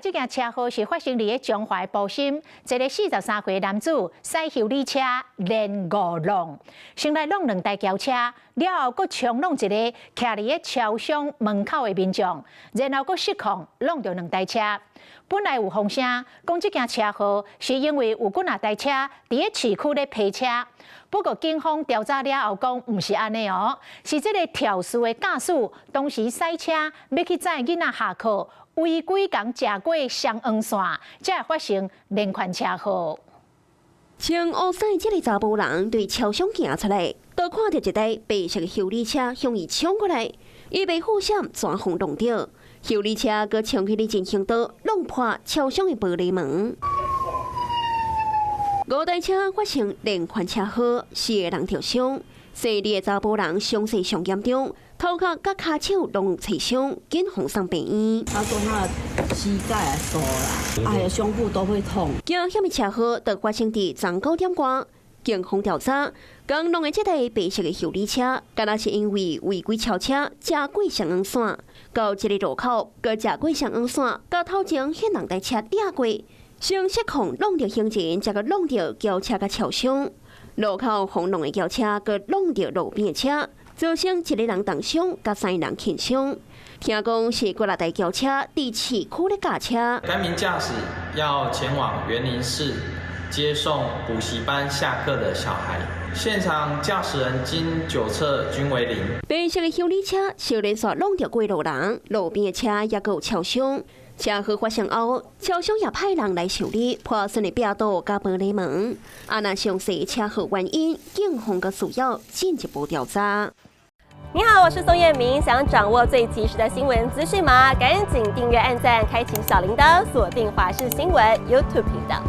這件車禍是發生佇咧彰化埔心，一个43歲男子駛修理車連五挵，先來挵兩台轎車，了後閣衝挵一个徛佇咧超商門口的民眾，然後閣失控挵著兩台車。本來有風聲講這件車禍是因為有幾若台車佇咧市區咧泊車，不過警方調查了後講毋是按呢哦，是這个肇事的駕駛當時駛車欲去載囡仔下課，違規共食過雙黃線，才會發生連環車禍。穿烏衫這个查埔人對超商行出來，就看著一台白色的修理車向伊衝過來，伊袂好閃，全予挵著。修理車閣衝去咧人行道，挵破超商的玻璃門。五台車發生連環車禍，四个人受傷，細膩的查埔人傷勢上嚴重，頭殼佮跤手攏有擦傷，緊予送病院。他說他的膝蓋啊、手啦，還有胸部都會痛。驚險的車禍就發生佇昨9點外，警方調查，剛挵的這台白色的修理車，敢若是因為違規超車，食過雙黃線，到這个路口，閣食過雙黃線，共頭前彼兩台車掠過，先失控挵著行人，再閣挵著轎車佮超商。路口予挵的轎車，閣挵著路邊的車，造成一个人重傷，佮三个人輕傷。聽講是幾若台轎車佇市區咧駕車。該名駕駛要前往員林市接送補習班下課的小孩，現場駕駛人經酒測均為零。白色的修理車小連續挵著過路人，路邊的車也閣有超傷。車禍發生後，超商也派人來修理破損的壁堵佮玻璃門。啊，若詳細車禍原因，警方閣需要進一步調查。你好，我是宋燕明，想掌握最及時的新聞資訊嗎？趕緊訂閱、按讚、開啟小鈴鐺，鎖定華視新聞 YouTube 頻道。